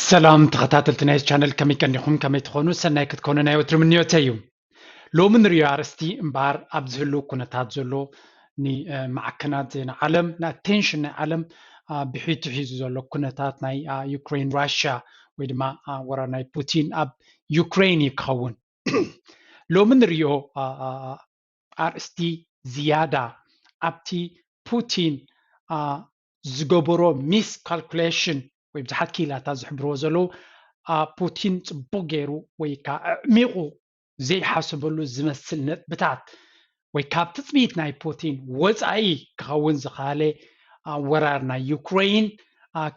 ሰላም ተኸታተልቲ ናይ ቻነል፣ ከመይ ቀኒኹም? ከመይ ትኾኑ? ሰናይ ክትኮኑ ናይ ወትሪ ምንዮተይ እዩ። ሎሚ ንሪኦ ኣርእስቲ እምበኣር ኣብ ዝህሉ ኩነታት ዘሎ ንማዕከናት ዜና ዓለም፣ ንኣቴንሽን ናይ ዓለም ብሒቱ ሒዙ ዘሎ ኩነታት ናይ ዩክሬን ራሽያ ወይ ድማ ወራር ናይ ፑቲን ኣብ ዩክሬን እዩ ክኸውን። ሎሚ ንሪኦ ኣርእስቲ ዝያዳ ኣብቲ ፑቲን ዝገበሮ ሚስ ካልኩሌሽን ወይ ብዙሓት ክኢላታት ዝሕብርዎ ዘለዉ ፑቲን ፅቡቅ ገይሩ ወይ ከዓ ኣዕሚቑ ዘይሓሰበሉ ዝመስል ነጥብታት ወይ ካብ ትፅቢት ናይ ፑቲን ወፃኢ ክኸውን ዝኸኣለ ወራር ናይ ዩክሬን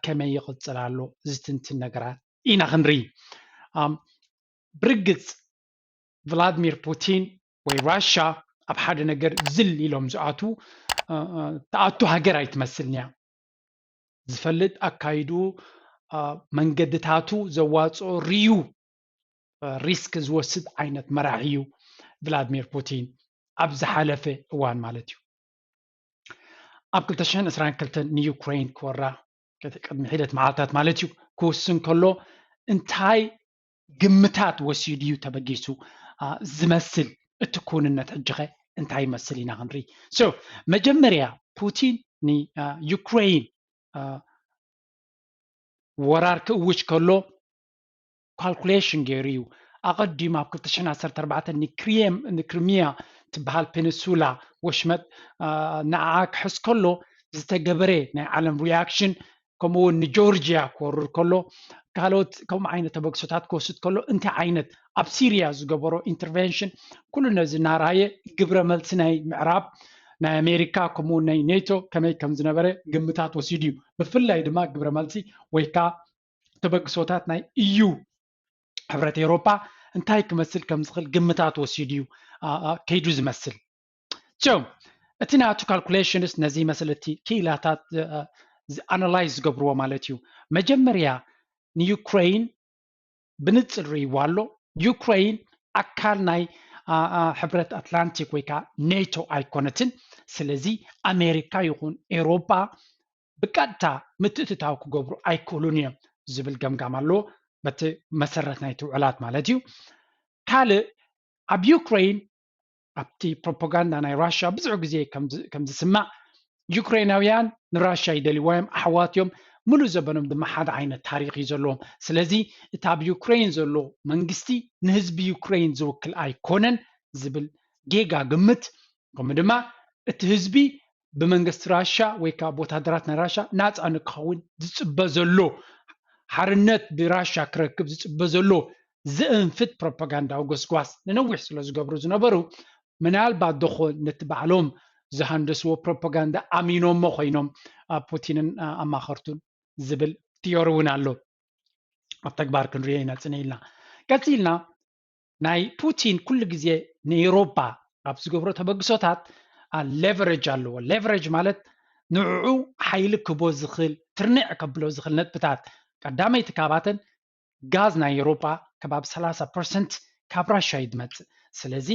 ከመይ ይቕፅል ኣሎ ዝትንትን ነገራት ኢና ክንርኢ። ብርግፅ ቭላድሚር ፑቲን ወይ ራሻ ኣብ ሓደ ነገር ዝል ኢሎም ዝኣቱ ትኣቱ ሃገር ኣይትመስልን እያ። ዝፈልጥ ኣካይድኡ መንገድታቱ ዘዋፅኦ ርዩ ሪስክ ዝወስድ ዓይነት መራሒ እዩ ቭላድሚር ፑቲን ኣብ ዝሓለፈ እዋን ማለት እዩ። ኣብ ክልተ ሽሕን ዕስራን ክልተን ንዩክሬን ክወራ ቅድሚ ሒደት መዓልታት ማለት እዩ ክውስን ከሎ እንታይ ግምታት ወሲዱ እዩ ተበጊሱ ዝመስል? እቲ ክውንነት ሕጂ ኸ እንታይ ይመስል ኢና ክንርኢ። So መጀመርያ ፑቲን ንዩክሬን ወራር ክእውጅ ከሎ ካልኩሌሽን ገይሩ እዩ። ኣቐዲሙ ኣብ ክልተ ሽሕን ዓሰርተ ኣርባዕተን ንክሪሚያ ትበሃል ፔኒንሱላ ወሽመጥ ንዓኣ ክሕዝ ከሎ ዝተገበረ ናይ ዓለም ሪያክሽን ከምኡ እውን ንጆርጅያ ክወርር ከሎ ካልኦት ከምኡ ዓይነት ተበግሶታት ክወስድ ከሎ እንታይ ዓይነት ኣብ ሲርያ ዝገበሮ ኢንተርቨንሽን ኩሉ ነዚ እናረኣየ ግብረ መልሲ ናይ ምዕራብ ናይ ኣሜሪካ ከምኡ ናይ ኔቶ ከመይ ከም ዝነበረ ግምታት ወሲዱ እዩ። ብፍላይ ድማ ግብረ መልሲ ወይ ከዓ ተበግሶታት ናይ ኢዩ ሕብረት ኤውሮፓ እንታይ ክመስል ከም ዝኽእል ግምታት ወሲዱ እዩ ከይዱ ዝመስል። So እቲ ናቱ ካልኩሌሽንስ ነዚ መሰለቲ ክኢላታት ኣናላይዝ ዝገብርዎ ማለት እዩ። መጀመርያ ንዩክሬን ብንፅር ርእይዋ ኣሎ። ዩክሬን ኣካል ናይ ሕብረት ኣትላንቲክ ወይ ከዓ ኔቶ ኣይኮነትን። ስለዚ ኣሜሪካ ይኹን ኤውሮፓ ብቀጥታ ምትእትታው ክገብሩ ኣይክእሉን እዮም ዝብል ገምጋም ኣለዎ። በቲ መሰረት ናይቲ ውዕላት ማለት እዩ። ካልእ ኣብ ዩክሬን ኣብቲ ፕሮፓጋንዳ ናይ ራሽያ ብዙሕ ግዜ ከም ዝስማዕ ዩክሬናውያን ንራሽያ ይደልይዋ እዮም፣ ኣሕዋት እዮም፣ ሙሉእ ዘበኖም ድማ ሓደ ዓይነት ታሪኽ እዩ ዘለዎም። ስለዚ እቲ ኣብ ዩክሬን ዘሎ መንግስቲ ንህዝቢ ዩክሬን ዝውክል ኣይኮነን ዝብል ጌጋ ግምት፣ ከምኡ ድማ እቲ ህዝቢ ብመንግስቲ ራሽያ ወይ ከዓ ብወታደራት ናይ ራሽያ ናፃ ንክኸውን ዝፅበ ዘሎ ሓርነት ብራሽያ ክረክብ ዝፅበ ዘሎ ዘእንፍት ፕሮፓጋንዳዊ ጎስጓስ ንነዊሕ ስለ ዝገብሩ ዝነበሩ ምናልባት ዶኾን ነቲ ባዕሎም ዝሃንደስዎ ፕሮፓጋንዳ ኣሚኖሞ ኮይኖም ፑቲንን ኣማኸርቱን ዝብል ቲዮሪ እውን ኣሎ። ኣብ ተግባር ክንሪኦ ኢና ፅነ ኢልና ቀፂልና ናይ ፑቲን ኩሉ ግዜ ንኤውሮፓ ኣብ ዝገብሮ ተበግሶታት ሌቨሬጅ ኣለዎ። ሌቨሬጅ ማለት ንዕዑ ሓይሊ ክቦ ዝኽእል ትርንዕ ከብሎ ዝኽእል ነጥብታት ቀዳመይቲ ካባተን ጋዝ ናይ ኤውሮፓ ከባቢ ሰላሳ ፐርሰንት ካብ ራሻ እዩ ዝመፅእ። ስለዚ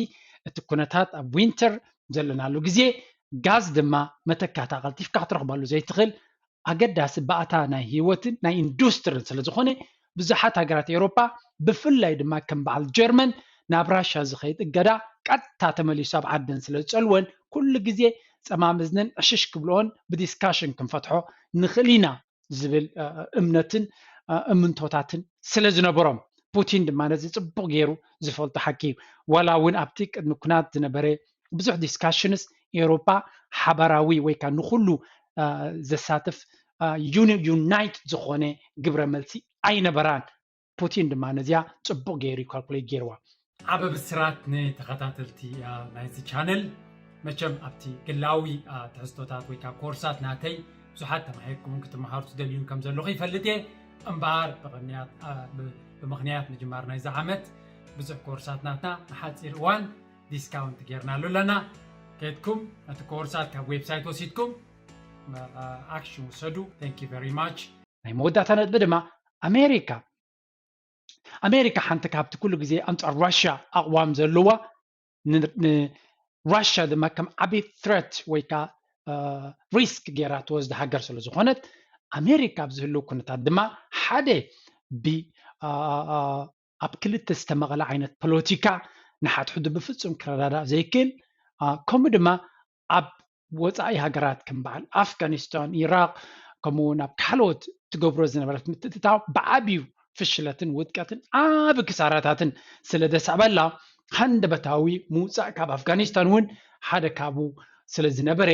እቲ ኩነታት ኣብ ዊንተር ዘለናሉ ግዜ ጋዝ ድማ መተካእታ ቀልጢፍካ ክትረኽበሉ ዘይትኽእል ኣገዳሲ ባእታ ናይ ህይወትን ናይ ኢንዱስትርን ስለ ዝኾነ ብዙሓት ሃገራት ኤውሮፓ ብፍላይ ድማ ከም በዓል ጀርመን ናብ ራሻ ዝኸይድ እገዳ ቀጥታ ተመሊሱ ኣብ ዓደን ስለ ዝፀልወን ኩሉ ግዜ ፀማምዝነን ዕሽሽ ክብልኦን ብዲስካሽን ክንፈትሖ ንኽእል ኢና ዝብል እምነትን እምንቶታትን ስለ ዝነበሮም ፑቲን ድማ ነዚ ፅቡቅ ገይሩ ዝፈልጦ ሓቂ እዩ። ዋላ እውን ኣብቲ ቅድሚ ኩናት ዝነበረ ብዙሕ ዲስካሽንስ ኤውሮፓ ሓባራዊ ወይ ከዓ ንኩሉ ዘሳትፍ ዩናይት ዝኾነ ግብረ መልሲ ኣይነበራን። ፑቲን ድማ ነዚኣ ፅቡቅ ገይሩ እዩ ካልኩሌት ገይርዋ። ዓበ ብስራት ንተኸታተልቲ ናይዚ ቻነል። መቸም ኣብቲ ግላዊ ትሕዝቶታት ወይ ከዓ ኮርሳት ናተይ ብዙሓት ተማሂርኩምን ክትመሃሩ ትደልዩን ከም ዘለኹ ይፈልጥ እየ። እምበኣር ብምኽንያት ምጅማር ናይዚ ዓመት ብዙሕ ኮርሳት ናትና ንሓፂር እዋን ዲስካውንት ጌርናሉ ኣለና። ከድኩም ነቲ ኮርሳት ካብ ዌብሳይት ወሲድኩም ኣክሽን ውሰዱ። Thank you very much። ናይ መወዳእታ ነጥቢ ድማ ኣሜሪካ ኣሜሪካ ሓንቲ ካብቲ ኩሉ ግዜ ኣንጻር ራሽያ ኣቕዋም ዘለዋ ንራሽያ ድማ ከም ዓብዪ ትረት ወይ ከዓ ሪስክ ገይራ ትወስድ ሃገር ስለ ዝኾነት ኣሜሪካ ኣብ ዝህልው ኩነታት ድማ ሓደ ብ ኣብ ክልተ ዝተመቐለ ዓይነት ፖለቲካ ንሓድሕዱ ብፍጹም ክረዳዳእ ዘይክእል፣ ከምኡ ድማ ኣብ ወፃኢ ሃገራት ከም በዓል ኣፍጋኒስታን፣ ኢራቅ፣ ከምኡ እውን ኣብ ካልኦት ትገብሮ ዝነበረት ምትእትታው ብዓብዩ ፍሽለትን ውድቀትን ዓቢ ክሳራታትን ስለ ደስዕበላ፣ ሃንደበታዊ ምውፃእ ካብ ኣፍጋኒስታን እውን ሓደ ካብኡ ስለ ዝነበረ፣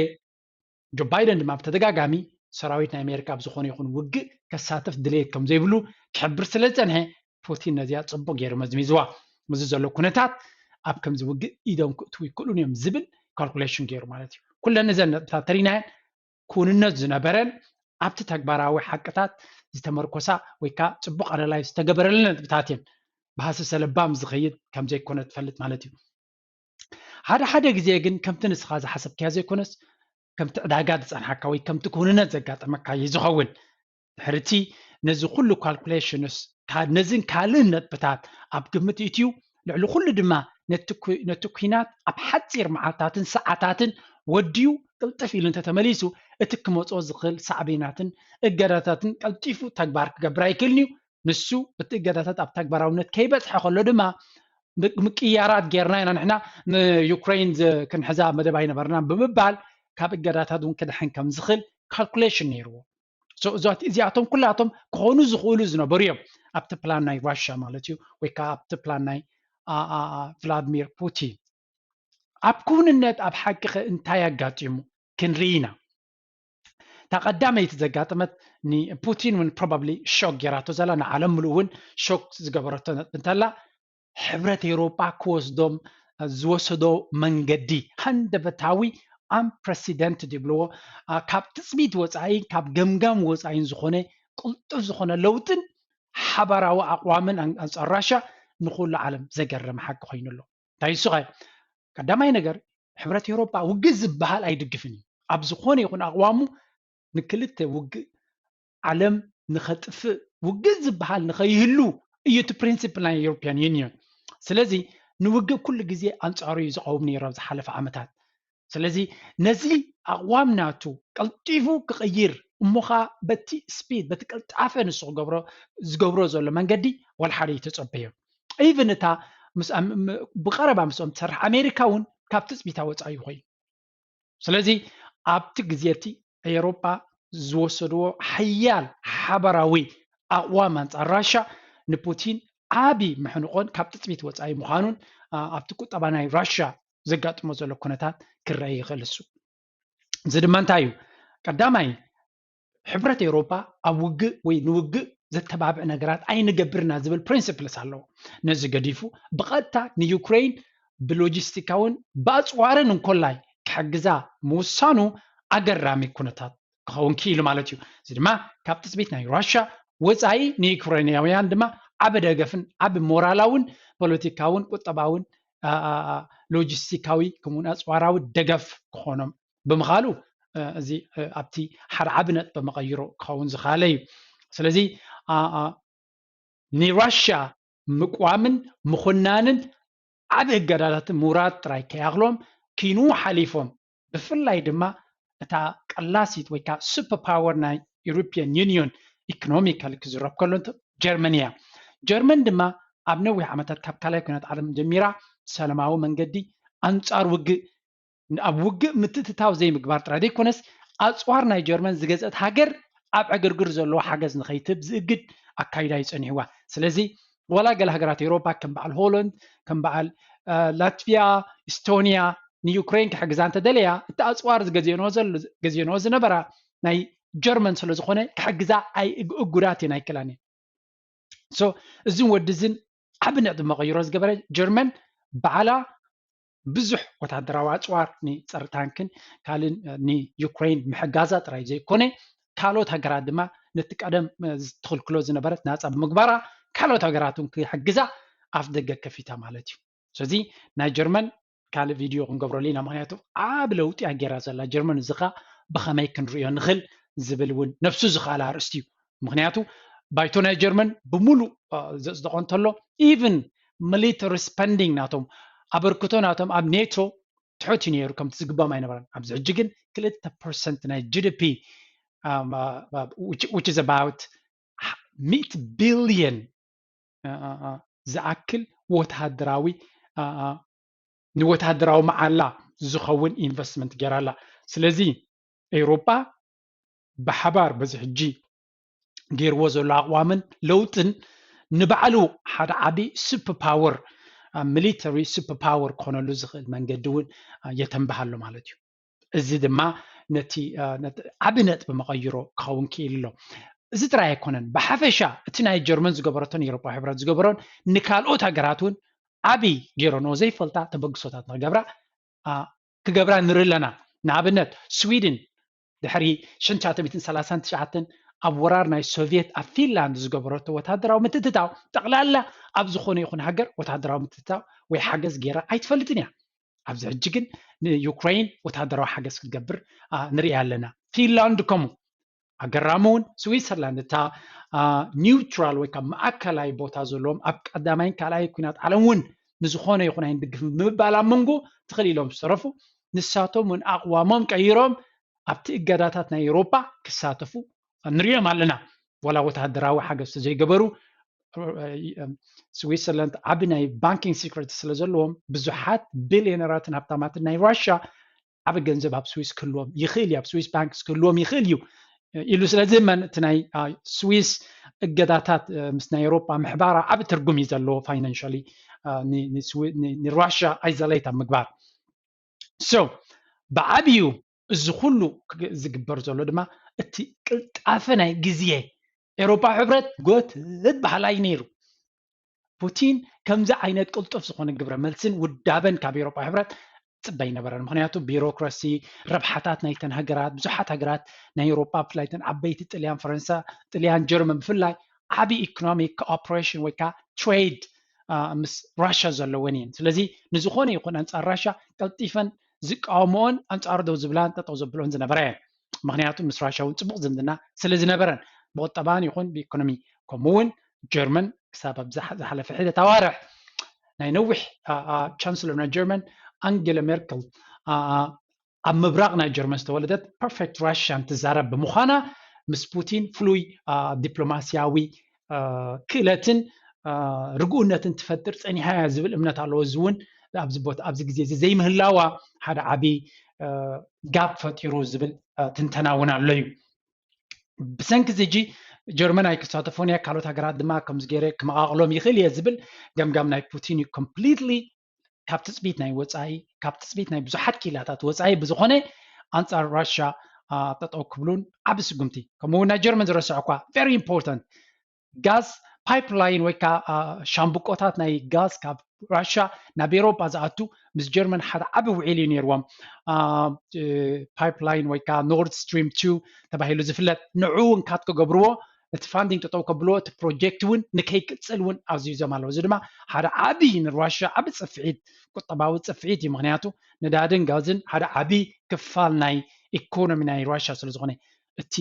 ጆ ባይደን ድማ ብተደጋጋሚ ሰራዊት ናይ ኣሜሪካ ኣብ ዝኾነ ይኹን ውግእ ከሳተፍ ድሌት ከም ዘይብሉ ክሕብር ስለ ዝፀንሐ፣ ፑቲን ነዚኣ ፅቡቅ ገይሩ መዝሚዝዋ። እዚ ዘሎ ኩነታት ኣብ ከምዚ ውግእ ኢዶም ክእትዉ ይክእሉን እዮም ዝብል ካልኩሌሽን ገይሩ ማለት እዩ። ኩለን እዘን ነጥብታት ተሪናየን ክውንነት ዝነበረን ኣብቲ ተግባራዊ ሓቅታት ዝተመርኮሳ ወይ ከዓ ፅቡቅ ኣነላይዝ ዝተገበረለን ነጥብታት እየን። ብሃስሰ ለባም ዝኸይድ ከም ዘይኮነ ትፈልጥ ማለት እዩ። ሓደ ሓደ ግዜ ግን ከምቲ ንስኻ ዝሓሰብካዮ ዘይኮነስ፣ ከምቲ ዕዳጋ ዝጸንሓካ ወይ ከምቲ ክውንነት ዘጋጠመካ እዩ ዝኸውን። ድሕርቲ ነዚ ኩሉ ካልኩሌሽንስ፣ ነዚን ካልእን ነጥብታት ኣብ ግምት እትዩ፣ ልዕሊ ኩሉ ድማ ነቲ ኩ-፣ ነቲ ኲናት ኣብ ሓጺር መዓልታትን ሰዓታትን ወድዩ ቅልጥፍ ኢሉ እንተተመሊሱ፣ እቲ ክመጾ ዝኽእል ሳዕቤናትን እገዳታትን ቀልጢፉ ተግባር ክገብር ኣይክእልን እዩ። ንሱ እቲ እገዳታት ኣብ ተግባራውነት ከይበጽሐ ከሎ ድማ፣ ም-፣ ምቅያራት ጌርና ኢና ንሕና ንዩክሬን ዝ-፣ ክንሕዛ መደብ ኣይነበርናን ብምባል፣ ካብ እገዳታት እውን ክድሕን ከም ዝኽእል ካልኩሌሽን ነይርዎ። So፣ እዞ-፣ እዚኣቶም ኩላቶም ክኾኑ ዝኽእሉ ዝነበሩ እዮም፣ ኣብቲ ፕላን ናይ ራሽያ ማለት እዩ፣ ወይ ከዓ ኣብቲ ፕላን ናይ፣ ኣ-፣ ኣ-፣ ኣ-፣ ቭላድሚር ፑቲን። ኣብ ክውንነት ኣብ ሓቂ ኸ እንታይ ኣጋጢሙ ክንርኢ ኢና። እታ ቀዳመይቲ ዘጋጠመት ንፑቲን እውን ፕሮባብሊ ሾክ ጌራቶ ዘላ፣ ንዓለም ምሉእ እውን ሾክ ዝገበረቶ ነጥቢ እንተላ፣ ሕብረት ኤውሮጳ ክወስዶም ዝወሰዶ መንገዲ ሃንደበታዊ፣ ኣምፕረሲደንት ይብልዎ፣ ኣ፣ ካብ ትጽቢት ወጻኢ፣ ካብ ገምጋም ወጻኢን ዝኾነ ቅልጡፍ ዝኾነ ለውጥን ሓባራዊ ኣቕዋምን ኣን-፣ ኣንጻር ራሽያ ንኹሉ ዓለም ዘገረመ ሓቂ ኮይኑ ኣሎ። እንታይ እሱ ኸ? ቀዳማይ ነገር፣ ሕብረት ኤውሮጳ ውግእ ዝበሃል ኣይድግፍን እዩ። ኣብ ዝኾነ ይኹን ኣቕዋሙ ንክልተ ውግእ ዓለም ንኸጥፍእ፣ ውግእ ዝበሃል ንኸይህሉ እዩ እቲ ፕሪንሲፕል ናይ ዩሮፒያን ዩኒዮን። ስለዚ ንውግእ ኩሉ ግዜ ኣንጻሩ እዩ ዝቐውም ነይሩ ኣብ ዝሓለፈ ዓመታት። ስለዚ ነዚ ኣቕዋም ናቱ ቀልጢፉ ክቕይር፣ እሞ ኸኣ በቲ ስፒድ፣ በቲ ቅልጣፈ ንሱ ክገብሮ፣ ዝገብሮ ዘሎ መንገዲ ዋላ ሓደ ኣይተጸበዮ። ኢቭን እታ ምስ ኣም-፣ ም-፣ ብቐረባ ምስኦም ትሰርሕ ኣሜሪካ እውን ካብ ትጽቢታ ወጻኢ ኮይኑ። ስለዚ ኣብቲ ግዜ እቲ ኤውሮጳ ዝወሰድዎ ሓያል ሓባራዊ ኣቕዋም ኣንጻር ራሻ ንፑቲን ዓቢ መሕንቖን ካብ ትጽቢት ወጻኢ ምዃኑን፣ ኣ-፣ ኣብቲ ቁጠባ ናይ ራሻ ዘጋጥሞ ዘሎ ኩነታት ክረአ ይኽእል እሱ። እዚ ድማ እንታይ እዩ? ቀዳማይ፣ ሕብረት ኤውሮጳ ኣብ ውግእ ወይ ንውግእ ዘተባብዕ ነገራት ኣይንገብርና ዝብል ፕሪንስፕልስ ኣለዎ። ነዚ ገዲፉ ብቐጥታ ንዩክሬን ብሎጂስቲካውን ብኣጽዋርን እንኮላይ ክሕግዛ ምውሳኑ ኣገራሚ ኩነታት ክኸውን ክኢሉ ማለት እዩ። እዚ ድማ ካብ ትጽቢት ናይ ራሻ ወጻኢ ንዩክሬናውያን ድማ ዓቢ ደገፍን ዓቢ ሞራላውን ፖለቲካውን ቁጠባውን፣ ኣ-፣ ኣ-፣ ኣ-፣ ሎጂስቲካዊ ከምኡውን ኣጽዋራዊ ደገፍ ክኾኖም ብምኻሉ፣ እ፣ እዚ፣ እ፣ ኣብቲ ሓደ ዓቢ ነጥቢ መቐይሮ ክኸውን ዝኸኣለ እዩ። ስለዚ፣ ኣ-፣ ኣ-፣ ንራሽያ ምቅዋምን ምኹናንን ዓቢ እገዳታትን ምውራድ ጥራይ ከይኣኽሎም፣ ኪንኡ ሓሊፎም፣ ብፍላይ ድማ እታ ቀላሲት ወይ ከዓ ሱፐር ፓወር ናይ ዩሮፒያን ዩኒዮን ኢኮኖሚካሊ ክዝረብ ከሎ እንተ ጀርመን እያ። ጀርመን ድማ ኣብ ነዊሕ ዓመታት ካብ ካልኣይ ኲናት ዓለም ጀሚራ ሰላማዊ መንገዲ ኣንጻር ውግእ፣ ኣብ ውግእ ምትእትታው ዘይምግባር ጥራይ ዘይኮነስ፣ ኣጽዋር ናይ ጀርመን ዝገዝአት ሃገር ኣብ ዕግርግር ዘለዎ ሓገዝ ንኸይትህብ ዝእግድ ኣካይዳ እዩ ጸኒሕዋ። ስለዚ፣ ዋላ ገለ ሃገራት ኤውሮጳ ከም በዓል ሆላንድ፣ ከም በዓል፣ እ፣ ላትቪያ፣ ኢስቶንያ ንዩክሬን ክሕግዛ እንተደለያ፣ እቲ ኣጽዋር ዝገዝአንኦ ዘሎ፣ ገዝአንኦ ዝነበራ ናይ ጀርመን ስለ ዝኾነ፣ ክሕግዛ ኣይ-፣ እግ-፣ እጉዳት እየን ኣይክእላን እየን። ሶ፣ እዝን ወዲ እዝን ዓቢ ነጥቢ መቐይሮ ዝገበረ፣ ጀርመን ባዕላ ብዙሕ ወታደራዊ ኣጽዋር ንጸረ ታንክን ካልእን፣ እ፣ ንዩክሬን ምሕጋዛ ጥራይ ዘይኮነ፣ ካልኦት ሃገራት ድማ ነቲ ቀደም፣ እ፣ ዝትኽልክሎ ዝነበረት ናጻ ብምግባራ፣ ካልኦት ሃገራት እውን ክሕግዛ ኣፍ ደገ ከፊታ ማለት እዩ። ስለዚ ናይ ጀርመን ካልእ ቪድዮ ክንገብረሉ ኢና፣ ምኽንያቱ ዓቢ ለውጢ እያ ገይራ ዘላ ጀርመን፣ እዚ ኸኣ ብኸመይ ክንርእዮ ንኽእል ዝብል እውን ነብሱ ዝኸኣለ ኣርእስቲ እዩ። ምኽንያቱ ባይቶ ናይ ጀርመን ብምሉእ፣ እ፣ ዘጽድቖ እንተሎ፣ ኢቭን ሚሊተሪ ስፐንዲንግ ናቶም፣ ኣበርክቶ ናቶም ኣብ ኔቶ ትሑት እዩ ነይሩ፣ ከምቲ ዝግባኦም ኣይነበረን። ኣብዚ ሕጂ ግን ክልተ ፐርሰንት ናይ ጂ ዲ ፒ፣ እ፣ እ፣ which፣ which is about ሚእቲ ቢልየን ዝኣክል ወታደራዊ ንወታደራዊ መዓላ ዝኸውን ኢንቨስትመንት ገይራ ኣላ። ስለዚ ኤውሮጳ ብሓባር በዚ ሕጂ ገይርዎ ዘሎ ኣቕዋምን ለውጥን ንባዕሉ ሓደ ዓቢ ሱፐር ፓወር ሚሊተሪ ሱፐር ፓወር ክኾነሉ ዝኽእል መንገዲ እውን የተንብሃ ኣሎ ማለት እዩ። እዚ ድማ ነቲ ዓቢ ነጥቢ መቐይሮ ክኸውን ክኢሉ ኣሎ። እዚ ጥራይ ኣይኮነን፣ ብሓፈሻ እቲ ናይ ጀርመን ዝገበረቶን ኤውሮጳዊ ሕብረት ዝገበሮን ንካልኦት ሃገራት እውን ዓቢ ገይረንኦ ዘይፈልጣ ተበግሶታት ንክገብራ ክገብራ ንርኢ ኣለና። ንኣብነት ስዊድን ድሕሪ ሽሕን ትሽዓተ ሚእትን ሰላሳን ትሽዓተን ኣብ ወራር ናይ ሶቪየት ኣብ ፊንላንድ ዝገበረቶ ወታደራዊ ምትእትታው ጠቕላላ ኣብ ዝኾነ ይኹን ሃገር ወታደራዊ ምትእትታው ወይ ሓገዝ ገይራ ኣይትፈልጥን እያ። ኣብዚ ሕጂ ግን ንዩክሬን ወታደራዊ ሓገዝ ክትገብር ንሪኣ ኣለና። ፊንላንድ ከምኡ። ኣገራሚ እውን ስዊትዘርላንድ እታ ኒውትራል ወይ ካብ ማእከላይ ቦታ ዘለዎም ኣብ ቀዳማይን ካልኣይ ኩናት ዓለም እውን ንዝኾነ ይኹን ኣይንድግፍ ምባል ኣብ መንጎ ትኽል ኢሎም ዝተረፉ ንሳቶም እውን ኣቕዋሞም ቀይሮም ኣብቲ እገዳታት ናይ ኤውሮጳ ክሳተፉ ንሪኦም ኣለና። ዋላ ወተሃደራዊ ሓገዝ ዘይገበሩ ስዊትዘርላንድ ዓቢ ናይ ባንኪንግ ሲክሬት ስለዘለዎም ብዙሓት ቢልዮነራትን ሃብታማትን ናይ ራሻ ዓቢ ገንዘብ ኣብ ስዊስ ክህልዎም ይኽእል እዩ፣ ኣብ ስዊስ ባንክስ ክህልዎም ይኽእል እዩ ኢሉ ስለ ዝእመን እቲ ናይ ስዊስ እገዳታት ምስ ናይ ኤውሮጳ ምሕባራ ዓቢ ትርጉም እዩ ዘለዎ ፋይናንሻሊ ንራሻ ኣይዘሌት ኣብ ምግባር። ሶ ብዓብዩ እዚ ኩሉ ዝግበር ዘሎ ድማ እቲ ቅልጣፈ ናይ ግዜ ኤውሮጳ ሕብረት ጎትት በሃላይ ነይሩ። ፑቲን ከምዚ ዓይነት ቅልጡፍ ዝኾነ ግብረ መልስን ውዳበን ካብ ኤውሮጳ ሕብረት ጽበ ኣይነበረን። ምክንያቱ ቢሮክራሲ፣ ረብሓታት ናይተን ሃገራት፣ ብዙሓት ሃገራት ናይ ኤውሮጳ ብፍላይ ተን ዓበይቲ ጥልያን፣ ፈረንሳ፣ ጥልያን፣ ጀርመን ብፍላይ ዓቢ ኢኮኖሚክ ኮኦፕሬሽን ወይ ከዓ ትሬድ ምስ ራሻ ዘለወን እየን። ስለዚ ንዝኾነ ይኹን ኣንጻር ራሻ ቀልጢፈን ዝቃወምኦን ኣንጻሩ ደው ዝብላን ጠጠው ዘብሎን ዝነበራ እየን። ምክንያቱ ምስ ራሻ እውን ጽቡቕ ዝምድና ስለ ዝነበረን ብቁጠባን ይኹን ብኢኮኖሚ ከምኡ እውን ጀርመን ክሳብ ኣብ ዝሓለፈ ሒደት ኣዋርሕ ናይ ነዊሕ ቻንስለር ናይ ጀርመን ኣንጌላ ሜርክል ኣብ ምብራቕ ናይ ጀርመን ዝተወለደት ፐርፌክት ራሽያን ትዛረብ ብምዃና ምስ ፑቲን ፍሉይ ዲፕሎማስያዊ ክእለትን ርግኡነትን ትፈጥር ጸኒሓ እያ ዝብል እምነት ኣለዎ። እዚ እውን ኣብዚ ግዜ እዚ ዘይምህላዋ ሓደ ዓቢ ጋፕ ፈጢሩ ዝብል ትንተና እውን ኣሎ እዩ። ብሰንኪ እዚ ጀርመን ኣይክሳተፎን እያ፣ ካልኦት ሃገራት ድማ ከምዚ ገይረ ክመቓቕሎም ይኽእል እየ ዝብል ገምጋም ናይ ፑቲን እዩ። ኮምፕሊትሊ ካብ ትፅቢት ናይ ወፃኢ፣ ካብ ትፅቢት ናይ ብዙሓት ክኢላታት ወፃኢ ብዝኾነ ኣንፃር ራሻ ጠጠው ክብሉን ዓቢ ስጉምቲ። ከምኡ እውን ናይ ጀርመን ዝረስዐ እኳ ቨሪ ኢምፖርታንት ጋዝ ፓይፕላይን ወይ ከዓ ሻምብቆታት ናይ ጋዝ ካብ ራሻ ናብ ኤሮጳ ዝኣቱ ምስ ጀርመን ሓደ ዓቢ ውዒል እዩ ነይርዎም። ፓይፕላይን ወይ ከዓ ኖርድ ስትሪም ቱ ተባሂሉ ዝፍለጥ ንዑ እውን ካት ክገብርዎ እቲ ፋንዲንግ ጠጠው ከብልዎ እቲ ፕሮጀክት እውን ንከይቅፅል እውን ኣዚዞም ኣለዉ። እዚ ድማ ሓደ ዓቢ ንራሻ ዓቢ ፅፍዒት፣ ቁጠባዊ ፅፍዒት እዩ። ምክንያቱ ነዳድን ጋዝን ሓደ ዓቢ ክፋል ናይ ኢኮኖሚ ናይ ራሻ ስለዝኾነ እቲ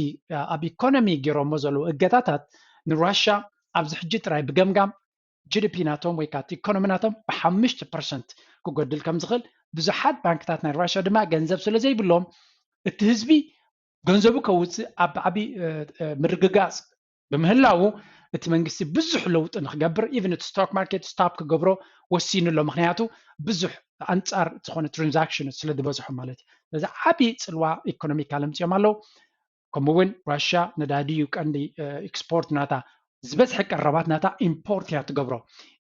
ኣብ ኢኮኖሚ ገይሮሞ ዘለዉ እገዳታት ንራሻ ኣብዚ ሕጂ ጥራይ ብገምጋም ጂ ዲ ፒ ናቶም ወይ ከዓ ኢኮኖሚ ናቶም ብሓሙሽተ ፐርሰንት ክጎድል ከም ዝኽእል ብዙሓት ባንክታት ናይ ራሻ ድማ ገንዘብ ስለ ዘይብሎም እቲ ህዝቢ ገንዘቡ ከውፅእ ኣብ ዓቢ ምርግጋፅ ብምህላዉ እቲ መንግስቲ ብዙሕ ለውጢ ንክገብር ኢቨን እቲ ስቶክ ማርኬት ስታፕ ክገብሮ ወሲኑ ኣሎ። ምክንያቱ ብዙሕ ኣንፃር ዝኾነ ትራንዛክሽን ስለ ዝበዝሖ ማለት እዩ። ስለዚ ዓቢ ፅልዋ ኢኮኖሚካል ኣምፅኦም ኣለዉ። ከምኡ እውን ራሻ ነዳዲ እዩ ቀንዲ ኤክስፖርት ናታ። ዝበዝሐ ቀረባት ናታ ኢምፖርት እያ ትገብሮ።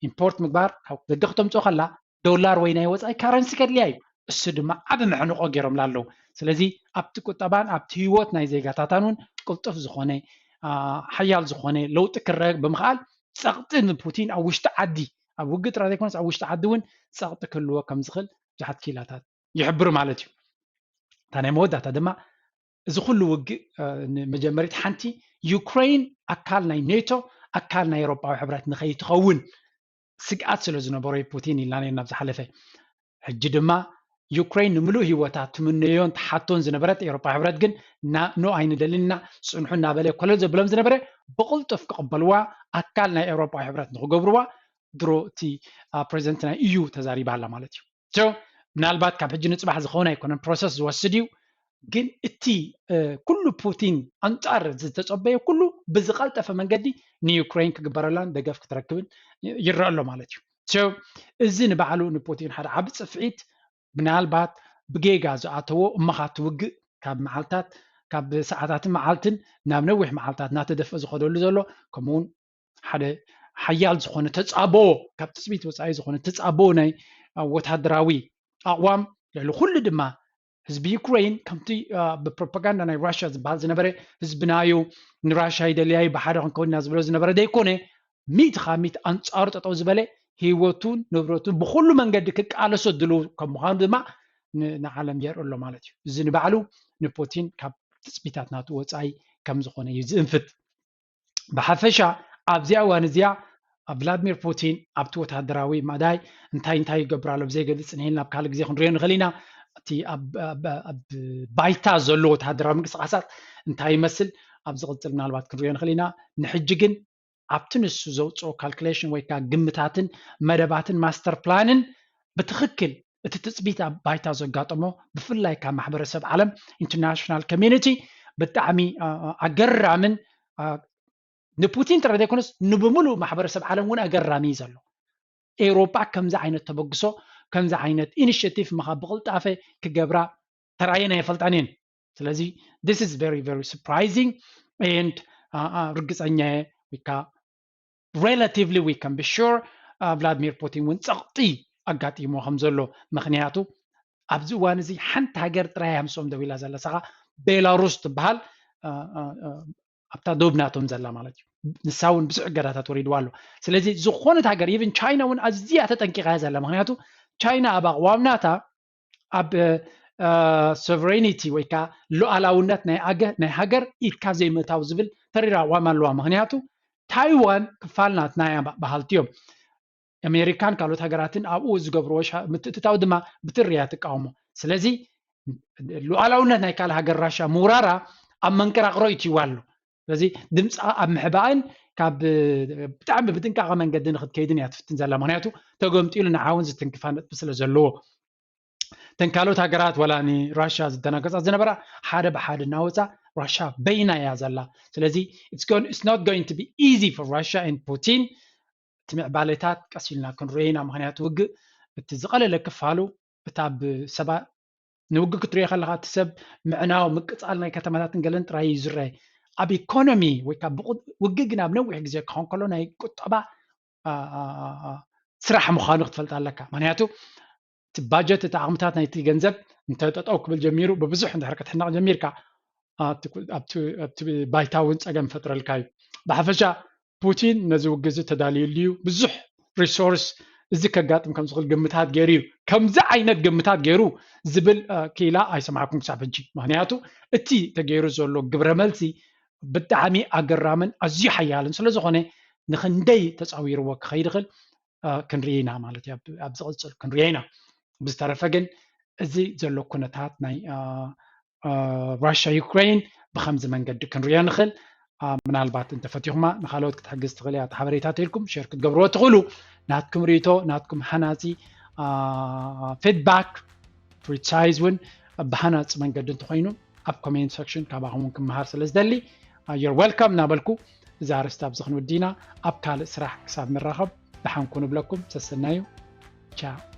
ኢምፖርት ምግባር ካብ ደገ ክተምፅኦ ከላ ዶላር ወይ ናይ ወፃኢ ካረንሲ ከድልያ እዩ። እሱ ድማ ዓቢ መሕንቆ ገይሮምላ ኣለዉ። ስለዚ ኣብቲ ቁጠባን ኣብቲ ህይወት ናይ ዜጋታታን እውን ቅልጡፍ ዝኾነ ሓያል ዝኾነ ለውጢ ክረአ ብምኽኣል ፀቕጢ ንፑቲን ኣብ ውሽጢ ዓዲ ኣብ ውግእ ጥራይ ዘይኮነስ ኣብ ውሽጢ ዓዲ እውን ፀቕጢ ክህልዎ ከም ዝኽእል ብዙሓት ክኢላታት ይሕብሩ ማለት እዩ። እታ ናይ መወዳእታ ድማ እዚ ኩሉ ውግእ ንመጀመሪት ሓንቲ ዩክሬን ኣካል ናይ ኔቶ ኣካል ናይ ኤውሮጳዊ ሕብረት ንኸይትኸውን ስግኣት ስለ ዝነበሮ እዩ ፑቲን ኢልና ነርና ኣብ ዝሓለፈ። ሕጂ ድማ ዩክሬን ንምሉእ ህይወታ ትምነዮን ትሓቶን ዝነበረት ኤውሮጳዊ ሕብረት ግን ኖ ኣይንደልን ኢና ጽንሑ እናበለ ኮለል ዘብሎም ዝነበረ ብቕልጡፍ ክቕበልዋ ኣካል ናይ ኤውሮጳዊ ሕብረት ንክገብርዋ ድሮ እቲ ፕሬዚደንት ናይ ኢዩ ተዛሪባ ኣላ ማለት እዩ። ምናልባት ካብ ሕጂ ንፅባሕ ዝኸውን ኣይኮነን ፕሮሰስ ዝወስድ እዩ። ግን እቲ ኩሉ ፑቲን ኣንጻር ዝተጸበየ ኩሉ ብዝቐልጠፈ መንገዲ ንዩክሬን ክግበረላን ደገፍ ክትረክብን ይረአ ኣሎ ማለት እዩ። እዚ ንባዕሉ ንፑቲን ሓደ ዓቢ ጽፍዒት፣ ምናልባት ብጌጋ ዝኣተዎ እሞ ከኣ እቲ ውግእ ካብ መዓልታት ካብ ሰዓታትን መዓልትን ናብ ነዊሕ መዓልታት እናተደፍአ ዝኸደሉ ዘሎ፣ ከምኡውን ሓደ ሓያል ዝኾነ ተጻቦ፣ ካብ ትጽቢት ወጻኢ ዝኾነ ተጻቦ ናይ ወታደራዊ ኣቕዋም፣ ልዕሊ ኩሉ ድማ ህዝቢ ዩክሬን ከምቲ ብፕሮፓጋንዳ ናይ ራሽያ ዝበሃል ዝነበረ ህዝብናዩ ንራሽያ ይደልያዩ ብሓደ ክንከውን ኢና ዝብሎ ዝነበረ ዘይኮነ፣ ሚእቲ ካብ ሚእቲ ኣንጻሩ ጠጠው ዝበለ፣ ህይወቱን ንብረቱን ብኩሉ መንገዲ ክቃለሶ ድልው ከም ምዃኑ ድማ ንዓለም የርኢ ኣሎ ማለት እዩ። እዚ ንባዕሉ ንፑቲን ካብ ትጽቢታት ናቱ ወጻኢ ከም ዝኾነ እዩ ዝእንፍት። ብሓፈሻ ኣብዚኣ እዋን እዚኣ ቭላድሚር ፑቲን ኣብቲ ወታደራዊ መዳይ እንታይ እንታይ ይገብር ኣሎ ብዘይገልጽ ንሄል ናብ ካልእ ግዜ ክንሪኦ ንኽእል ኢና። እቲ ኣብ ባይታ ዘሎ ወታደራዊ ምንቅስቃሳት እንታይ ይመስል ኣብ ዝቕጽል ምናልባት ክንሪኦ ንኽእል ኢና። ንሕጂ ግን ኣብቲ ንሱ ዘውፅኦ ካልኩሌሽን ወይ ከዓ ግምታትን መደባትን ማስተር ፕላንን ብትኽክል እቲ ትፅቢት ኣብ ባይታ ዘጋጠሞ ብፍላይ ካብ ማሕበረሰብ ዓለም ኢንተርናሽናል ኮሚኒቲ ብጣዕሚ ኣገራምን ንፑቲን ጥራይ ዘይኮነስ ንብምሉእ ማሕበረሰብ ዓለም እውን ኣገራሚ እዩ ዘሎ። ኤውሮጳ ከምዚ ዓይነት ተበግሶ ከምዚ ዓይነት ኢኒሽቲቭ ምኻ ብቕልጣፈ ክገብራ ተራእየን ኣይፈልጣን እየን። ስለዚ this is very very surprising and ርግፀኛ እየ ወይ ከዓ relatively we can be sure ቭላድሚር ፑቲን እውን ፀቕጢ ኣጋጢሞ ከም ዘሎ፣ ምክንያቱ ኣብዚ እዋን እዚ ሓንቲ ሃገር ጥራይ እያ ምስኦም ደው ኢላ ዘላ፣ ሰኻ ቤላሩስ ትበሃል ኣብታ ዶብ ናቶም ዘላ ማለት እዩ። ንሳ እውን ብዙሕ እገዳታት ወሪድዋ ኣሎ። ስለዚ ዝኾነት ሃገር ኢቭን ቻይና እውን ኣዝያ ተጠንቂቓ እያ ዘላ፣ ምክንያቱ ቻይና ኣብ ኣቕዋም ናታ ኣብ ሶቨሬኒቲ ወይ ከዓ ሉዓላውነት ናይ ኣገ ናይ ሃገር ኢድካ ዘይምእታው ዝብል ተሪር ኣቕዋም ኣለዋ። ምክንያቱ ታይዋን ክፋል ናትና እያ በሃልቲ እዮም። ኣሜሪካን ካልኦት ሃገራትን ኣብኡ ዝገብርዎ ምትእትታው ድማ ብትሪ እያ ትቃወሞ። ስለዚ ሉዓላውነት ናይ ካልእ ሃገር ራሻ ምውራራ ኣብ መንቀራቕሮ ኢትይዋ ኣሎ። ስለዚ ድምፃ ኣብ ምሕባእን ካብ ብጣዕሚ ብጥንቃቐ መንገዲ ንክትከይድን እያ ትፍትን ዘላ። ምክንያቱ ተገምጢሉ ንዓውን ዝትንክፋ ነጥቢ ስለ ዘለዎ። እተን ካልኦት ሃገራት ዋላ ንራሽያ ዝደናገፃ ዝነበራ ሓደ ብሓደ እናወፃ ራሽያ በይና እያ ዘላ። ስለዚ it's not going to be easy for Russia and Putin። እቲ ምዕባለታት ቀስ ኢልና ክንሪኦ ኢና። ምክንያቱ ውግእ እቲ ዝቐለለ ክፋሉ እታ ብሰባ ንውግእ ክትሪኦ ከለካ እቲ ሰብ ምዕናው ምቅፃል ናይ ከተማታትን ገለን ጥራይ እዩ ዝረአ። ኣብ ኢኮኖሚ ወይ ከዓ ውግእ ግን ኣብ ነዊሕ ግዜ ክኸውን ከሎ ናይ ቁጠባ ስራሕ ምዃኑ ክትፈልጥ ኣለካ። ምክንያቱ እቲ ባጀት እቲ ዓቕምታት ናይቲ ገንዘብ እንተ ጠጠው ክብል ጀሚሩ ብብዙሕ እንድሕር ክትሕነቕ ጀሚርካ ኣብቲ ባይታ እውን ፀገም ፈጥረልካ እዩ። ብሓፈሻ ፑቲን ነዚ ውግእ እዚ ተዳልዩሉ እዩ። ብዙሕ ሪሶርስ እዚ ከጋጥም ከም ዝኽእል ግምታት ገይሩ እዩ። ከምዚ ዓይነት ግምታት ገይሩ ዝብል ክኢላ ኣይሰማዕኩም ክሳብ ሕጂ። ምክንያቱ እቲ ተገይሩ ዘሎ ግብረ መልሲ ብጣዕሚ ኣገራምን ኣዝዩ ሓያልን ስለ ዝኾነ ንክንደይ ተፃዊርዎ ክኸይድ ይኽእል ክንርኢ ኢና ማለት እዩ። ኣብ ዝቕፅል ክንሪኦ ኢና። ብዝተረፈ ግን እዚ ዘሎ ኩነታት ናይ ራሽያ ዩክሬን ብከምዚ መንገዲ ክንሪኦ ንኽእል። ምናልባት እንተፈቲኹማ ንካልኦት ክትሕግዝ ትኽእል እያ። ሓበሬታ ተልኩም ሸር ክትገብርዎ ትኽእሉ። ናትኩም ርእይቶ ናትኩም ሃናፂ ፊድባክ ክሪቲሳይዝ እውን ብሃናፂ መንገዲ እንተኮይኑ ኣብ ኮሜንት ሰክሽን ካባኹም ክመሃር ስለ ዝደሊ you're welcome እናበልኩ እዚ ኣርስቲ ኣብዚ ክንውዲ ኢና። ኣብ ካልእ ስራሕ ክሳብ ንራኸብ ደሓን ኩኑ እብለኩም። ሰሰናዩ። ቻው።